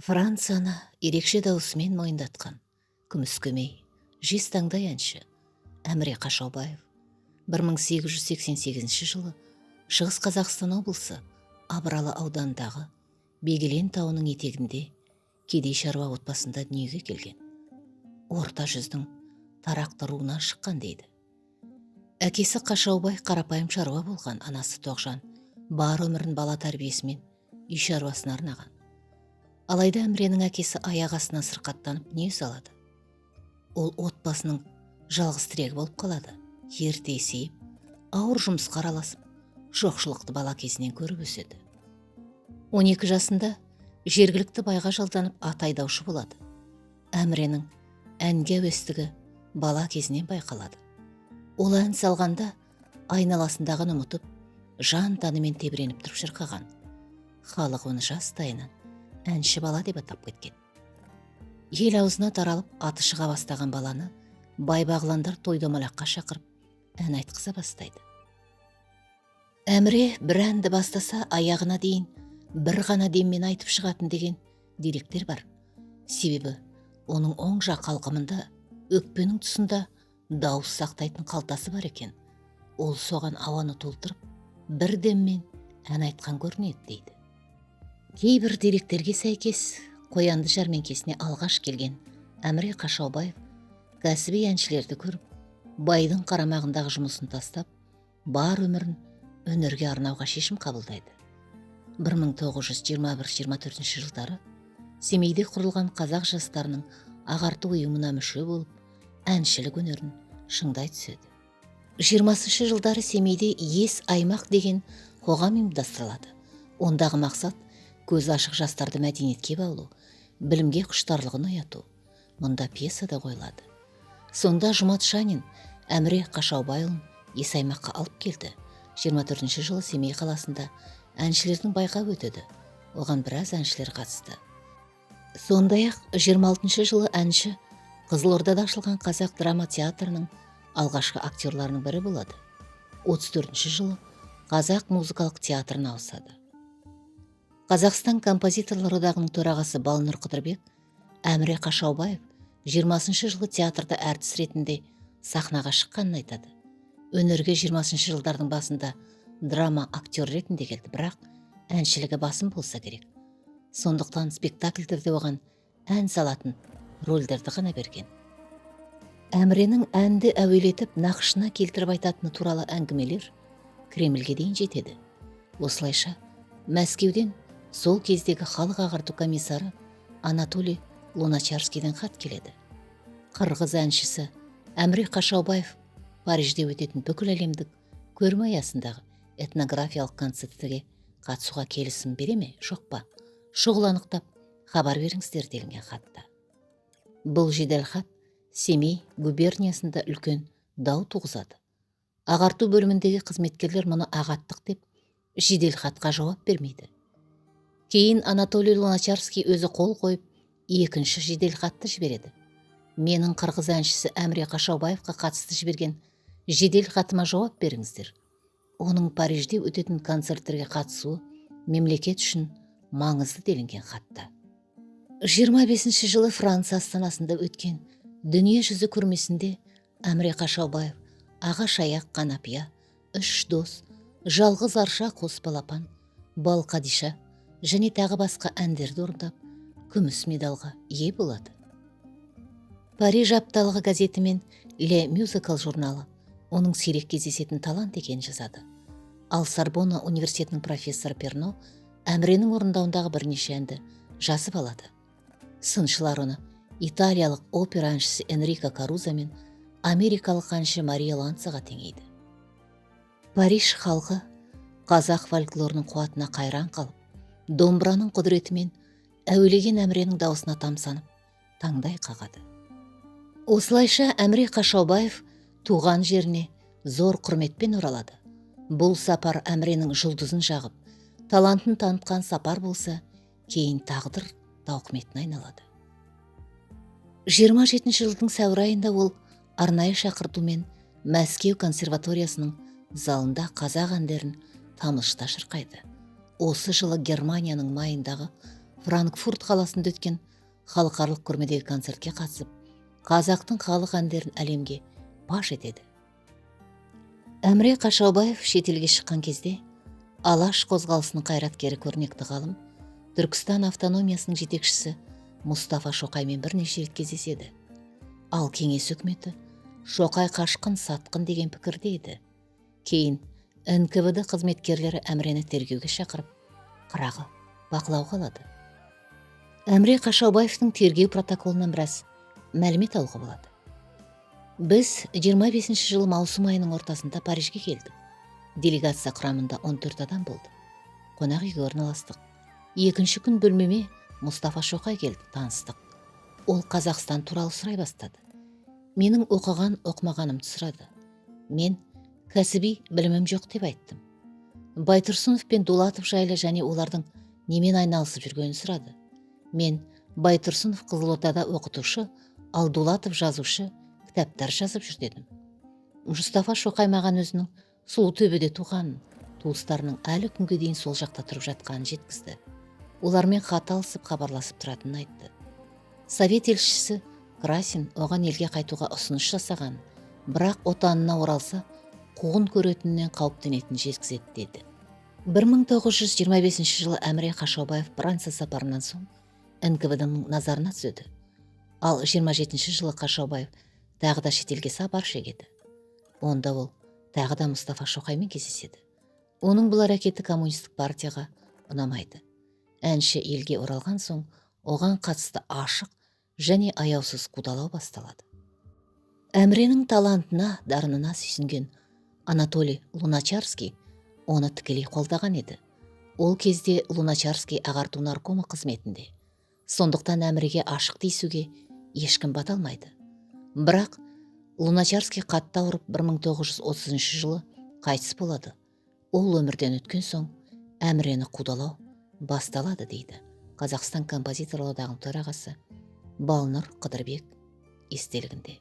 Францияны ерекше даусымен мойындатқан күміскөмей, жезтаңдай әнші Әміре Қашаубаев 1888 жылы Шығыс Қазақстан облысы Абыралы ауданындағы Бегелен тауының етегінде кедей шаруа отбасында дүниеге келген. Орта жүздің Тарақты руынан шыққан дейді. Әкесі Қашаубай қарапайым шаруа болған, анасы Тоғжан бар өмірін бала тәрбиесімен үй шаруасына арнаған. Алайда Әміренің әкесі аяқ астынан сырқаттанып дүние салады. Ол отбасының жалғыз тірегі болып қалады. Ерте есейіп, ауыр жұмысқа араласып, жоқшылықты бала кезінен көріп өседі. 12 жасында жергілікті байға жалданып, ат айдаушы болады. Әміренің әнге әуестігі бала кезінен байқалады. Ол ән салғанда айналасындағыны ұмытып, жан тәнімен тебіреніп тұрып шырқаған. Халық оны жастайынан әнші бала деп атап кеткен. Ел аузына таралып, аты шыға бастаған баланы бай бағландар той домалаққа шақырып, ән айтқыза бастайды. Әміре бір әнді бастаса, аяғына дейін бір ғана деммен айтып шығатын деген деректер бар. Себебі оның оң жақ қалқымында, өкпенің тұсында дауыс сақтайтын қалтасы бар екен. Ол соған ауаны толтырып, бір деммен ән айтқан көрінеді дейді. Кейбір деректерге сәйкес, Қоянды жәрмеңкесіне алғаш келген Әміре Қашаубаев кәсіби әншілерді көріп, байдың қарамағындағы жұмысын тастап, бар өмірін өнерге арнауға шешім қабылдайды. 1921-24 жылдары Семейде құрылған қазақ жастарының ағарту ұйымына мүше болып, әншілік өнерін шыңдай түседі. 20 жылдары Семейде «Ес аймақ» деген қоғам ұйымдастырылады. Ондағы мақсат – көзі ашық жастарды мәдениетке баулу, білімге құштарлығын ояту. Мұнда пьеса да қойылады. Сонда Жұмат Шанин Әміре Қашаубайұлын Ес аймаққа алып келді. 24 жылы Семей қаласында әншілердің байқауы өтеді. Оған біраз әншілер қатысты. Сондай ақ 26 жылы әнші Қызылордада ашылған қазақ драма театрының алғашқы актерларының бірі болады. 34 жылы қазақ музыкалық театрына ауысады. Қазақстан композиторлар одағының төрағасы Балнұр Қыдырбек Әміре Қашаубаев 20 жылы театрда әртіс ретінде сахнаға шыққанын айтады. Өнерге 20 жылдардың басында драма актер ретінде келді, бірақ әншілігі басым болса керек. Сондықтан спектакльдерде оған ән салатын рөлдерді ғана берген. Әміренің әнді әуелетіп, нақышына келтіріп айтатыны туралы әңгімелер Кремльге дейін жетеді. Осылайша Мәскеуден сол кездегі халық ағарту комиссары Анатолий Луначарскийден хат келеді. Қырғыз әншісі Әміре Қашаубаев Парижде өтетін бүкіл әлемдік көрме аясындағы этнографиялық концерттерге қатысуға келісім бере ме, жоқ па, шұғыл анықтап хабар беріңіздер, делінген хатта. Бұл жеделхат Семей губерниясында үлкен дау туғызады. Ағарту бөліміндегі қызметкерлер мұны ағаттық деп, жеделхатқа жауап бермейді. Кейін Анатолий Луначарский өзі қол қойып, екінші жеделхатты жібереді. Менің қырғыз әншісі Әміре Қашаубаевқа қатысты жіберген жеделхатыма жауап беріңіздер. Оның Парижде өтетін концерттерге қатысуы мемлекет үшін маңызды, делінген хатта. 25 жылы Франция астанасында өткен дүниежүзі көрмесінде Әміре Қашаубаев «Ағаш аяқ Қанапия», «Үш дос», «Жалғыз арша қос балапан», «Балқадиша» және тағы басқа әндерді орындап, күміс медальға ие болады. Париж апталығы газеті мен «Ле Мюзикл» журналы оның сирек кездесетін талант екенін жазады. Ал Сорбонна университетінің профессоры Перно Әміренің орындауындағы бірнеше әнді жазып алады. Сыншылар оны италиялық опера әншісі Энрико Карузо мен америкалық әнші Мария Ланцаға теңейді. Париж халқы қазақ фольклорының қуатына қайран қалып, домбыраның құдіретімен әуелеген Әміренің даусына тамсанып, таңдай қағады. Осылайша Әміре Қашаубаев туған жеріне зор құрметпен оралады. Бұл сапар Әміренің жұлдызын жағып, талантын танытқан сапар болса, кейін тағдыр тауқыметіне айналады. 27 жылдың сәуір айында ол арнайы шақыртумен Мәскеу консерваториясының залында қазақ әндерін тамылжыта шырқайды. Осы жылы Германияның Майндағы Франкфурт қаласында өткен халықаралық көрмедегі концертке қатысып, қазақтың халық әндерін әлемге паш етеді. Әміре Қашаубаев шетелге шыққан кезде Алаш қозғалысының қайраткері, көрнекті ғалым, Түркістан автономиясының жетекшісі Мұстафа Шоқаймен бірнеше рет кездеседі. Ал кеңес үкіметі Шоқай қашқын, сатқын деген пікірде еді. Кейін НКВД қызметкерлері Әмірені тергеуге шақырып, қырағы бақылауға алады. Әміре Қашаубаевтың тергеу протоколынан біраз мәлімет алуға болады. Біз 25 жылы маусым айының ортасында Парижге келдік. Делегация құрамында 14 адам болды. Қонақ үйге орналастық. Екінші күн бөлмеме Мұстафа Шоқай келді, таныстық. Ол Қазақстан туралы сұрай бастады. Менің оқыған, оқымағанымды сұрады. Мен кәсіби білімім жоқ деп айттым. Байтұрсынов пен Дулатов жайлы және олардың немен айналысып жүргенін сұрады. Мен Байтұрсынов Қызылордада оқытушы, ал Дулатов жазушы, кітаптар жазып жүр дедім. Мұстафа Шоқай маған өзінің Сұлутөбеде туғанын, туыстарының әлі күнге дейін сол жақта тұрып жатқанын жеткізді. Олармен хат алысып, хабарласып тұратынын айтты. Совет елшісі Красин оған елге қайтуға ұсыныс жасаған, бірақ отанына оралса, қуғын көретінінен қауіптенетінін жеткізеді деді. 1925 жылы Әміре Қашаубаев Франция сапарынан соң НКВД-ның назарына түседі. Ал 27 жылы Қашаубаев тағы да шетелге сапар шегеді. Онда ол тағы да Мұстафа Шоқаймен кездеседі. Оның бұл әрекеті коммунистік партияға ұнамайды. Әнші елге оралған соң оған қатысты ашық және аяусыз қудалау басталады. Әміренің талантына, дарынына сүйсінген Анатолий Луначарский оны тікелей қолдаған еді. Ол кезде Луначарский ағарту наркомы қызметінде. Сондықтан Әміреге ашық тиісуге ешкім бата алмайды. Бірақ Луначарский қатты ауырып 1930 жылы қайтыс болады. Ол өмірден өткен соң Әмірені қудалау басталады дейді Қазақстан композиторлар одағының төрағасы Балнұр Қыдырбек естелігінде.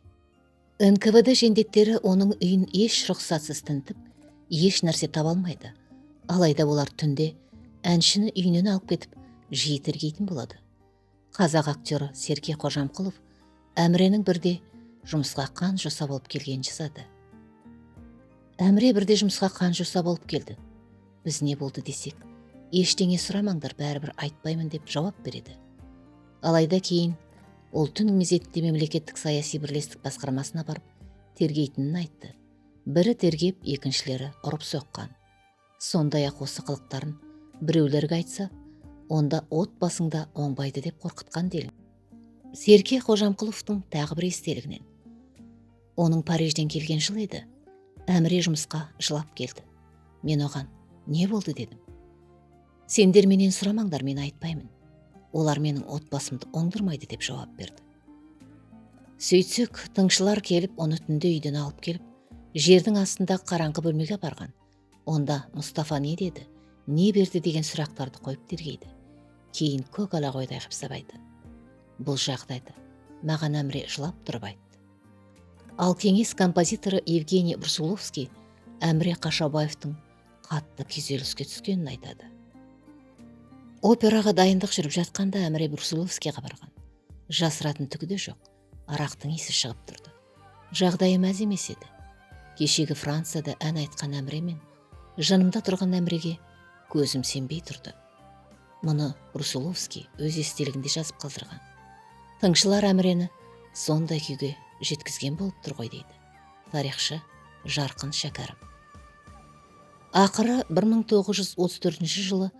НКВД жендеттері оның үйін еш рұқсатсыз тінтіп, еш нәрсе таба алмайды. Алайда олар түнде әншіні үйінен алып кетіп, жиі тергейтін болады. Қазақ актері Серке Қожамқұлов Әміренің бірде жұмысқа қан жоса болып келгенін жазады. Әміре бірде жұмысқа қан жоса болып келді. Біз не болды десек, ештеңе сұрамаңдар, бәрібір айтпаймын деп жауап береді. Алайда кейін ол түн мезетінде мемлекеттік саяси бірлестік басқармасына барып тергейтінін айтты. Бірі тергеп, екіншілері ұрып соққан. Сондай-ақ осы қылықтарын біреулерге айтса, онда отбасыңда оңбайды деп қорқытқан делін. Серке Қожамқұловтың тағы бір естелігінен. Оның Парижден келген жыл еді. Әміре жұмысқа жылап келді. Мен оған не болды дедім. Сендер менен сұрамаңдар, мен айтпаймын. Олар менің отбасымды оңдырмайды деп жауап берді. Сөйтсек, тыңшылар келіп, оны түнде үйден алып келіп, жердің астындағы қараңғы бөлмеге апарған. Онда Мұстафа не деді, не берді деген сұрақтарды қойып тергейді. Кейін көк ала қойдай қып сабайды. Бұл жағдайды маған Әміре жылап тұрып айтты. Ал кеңес композиторы Евгений Брусиловский Әміре Қашаубаевтың қатты күйзеліске түскенін айтады. Операға дайындық жүріп жатқанда Әміре Брусиловскийға барған. Жасыратын түгі де жоқ, арақтың иісі шығып тұрды. Жағдайы мәз емес еді. Кешегі Францияда ән айтқан Әміре мен жанымда тұрған Әміреге көзім сенбей тұрды. Мұны Брусиловский өз естелігінде жазып қалдырған. Тыңшылар Әмірені сондай күйге жеткізген болып тұр ғой дейді тарихшы Жарқын Шәкәрім. Ақыры 1934 жылы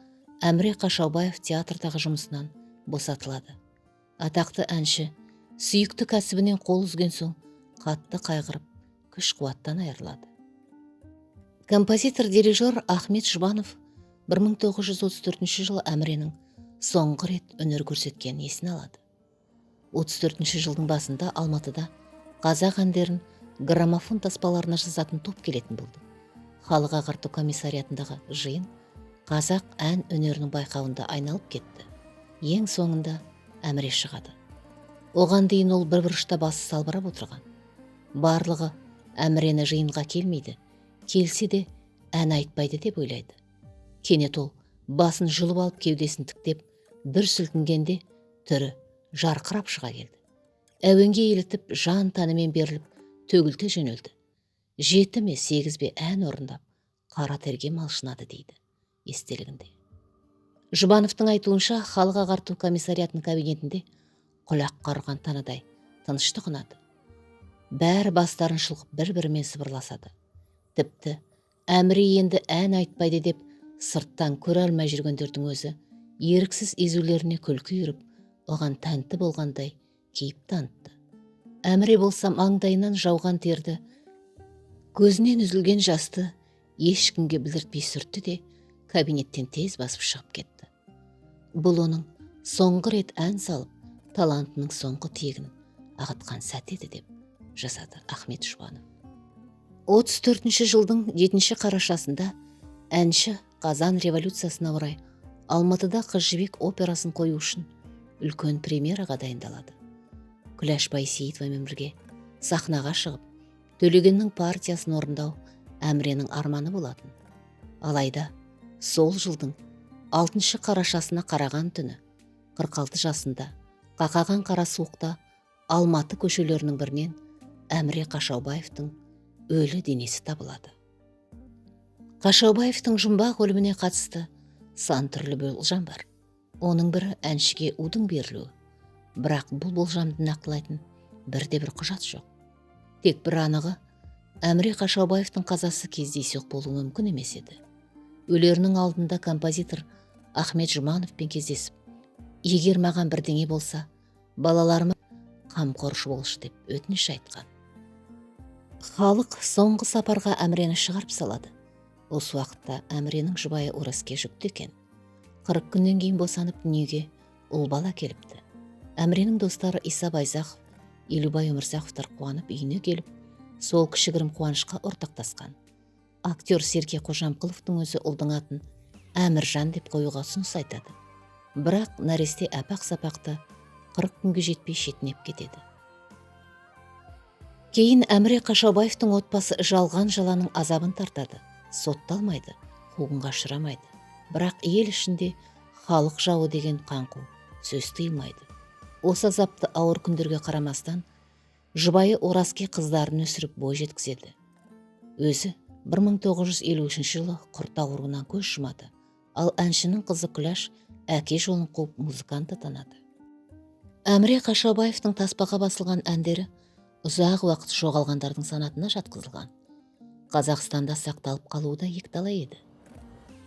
Әміре Қашаубаев театрдағы жұмысынан босатылады. Атақты әнші сүйікті кәсібінен қол үзген соң қатты қайғырып, күш қуаттан айырылады. Композитор дирижер Ахмет Жұбанов 1934 жылы Әміренің соңғы рет өнер көрсеткенін есіне алады. 34 жылдың басында Алматыда қазақ әндерін граммофон таспаларына жазатын топ келетін болды. Халық ағарту комиссариатындағы жиын қазақ ән өнерінің байқауында айналып кетті. Ең соңында Әміре шығады. Оған дейін ол бір бұрышта басы салбырап отырған. Барлығы Әмірені жиынға келмейді, келсе де ән айтпайды деп ойлайды. Кенет ол басын жұлып алып кеудесін тіктеп, Дүр сілкінгенде түрі жарқырап шыға келді. Әуенге елітіп, жан тәнімен беріліп, төгілте жөнелді. 7 ме 8 бе ән орындап, қара терге малшынады дейді естелігінде. Жұбановтың айтуынша, халық ағарту комиссариатының кабинетінде құлақ қарған танадай тыныштық ұнады. Бәрі бастарын шұлғып бір-бірімен сыбырласады. Тіпті Әміре енді ән айтпайды деп сырттан көре алмай жүргендердің өзі еріксіз езулеріне күлкі үйіріп, оған тәнті болғандай кейіп танытты. Әміре болса маңдайынан жауған терді, көзінен үзілген жасты ешкімге білдіртпей сүртті де кабинеттен тез басып шығып кетті. Бұл оның соңғы рет ән салып, талантының соңғы тегін ағытқан сәт еді деп жазады Ахмет Жұбанов. 34 жылдың 7 қарашасында әнші Қазан революциясына орай Алматыда Қыз Жібек операсын қою үшін үлкен премьераға дайындалады. Күләш Байсейітовамен бірге сахнаға шығып, Төлегеннің партиясын орындау Әміренің арманы болатын. Алайда сол жылдың 6 қарашасына қараған түні 46 жасында қақаған қара суықта Алматы көшелерінің бірінен Әміре Қашаубаевтың өлі денесі табылады. Қашаубаевтың жұмбақ өліміне қатысты сан түрлі болжам бар. Оның бірі әншіге удың берілуі. Бірақ бұл болжамды нақтылайтын бірде-бір құжат жоқ. Тек бір анығы, Әміре Қашаубаевтың қазасы кездейсоқ болуы мүмкін емес еді. Өлерінің алдында композитор Ахмет Жұмановпен кездесіп, егер маған бірдеңе болса, балаларыма қамқоршы болшы деп өтініш айтқан. Халық соңғы сапарға Әмірені шығарып салады. Осы уақытта Әміренің жұбайы Ораске жүкті екен. 40 күннен кейін босанып дүниеге ұл бала келіпті. Әміренің достары Иса Байзақов, Елубай Өмірзақовтар қуанып үйіне келіп, сол кішігірім қуанышқа ортақтасқан. Актер Серке Қожамқұловтың өзі ұлдың атын Әміржан деп қоюға ұсыныс айтады. Бірақ нәресте апақ-сапақты 40 күнге жетпей шетінеп кетеді. Кейін Әміре Қашаубаевтың отбасы жалған жаланың азабын тартады, сотталмайды, қуғынға ұшырамайды. Бірақ ел ішінде халық жауы деген қаңқу сөз тыйылмайды. Осы азапты ауыр күндерге қарамастан, жұбайы Ораске қыздарын өсіріп бой жеткізеді. Өзі 1953 жылы құрт ауруынан көз жұмады, ал әншінің қызы Күләш әке жолын қуып музыкант атанады. Әміре Қашаубаевтың таспаға басылған әндері ұзақ уақыт жоғалғандардың санатына жатқызылған. Қазақстанда сақталып қалуы да екіталай еді.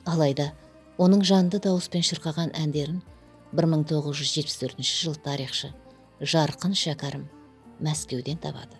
Алайда оның жанды дауыспен шырқаған әндерін 1974 жыл тарихшы Жарқын Шәкәрім Мәскеуден табады.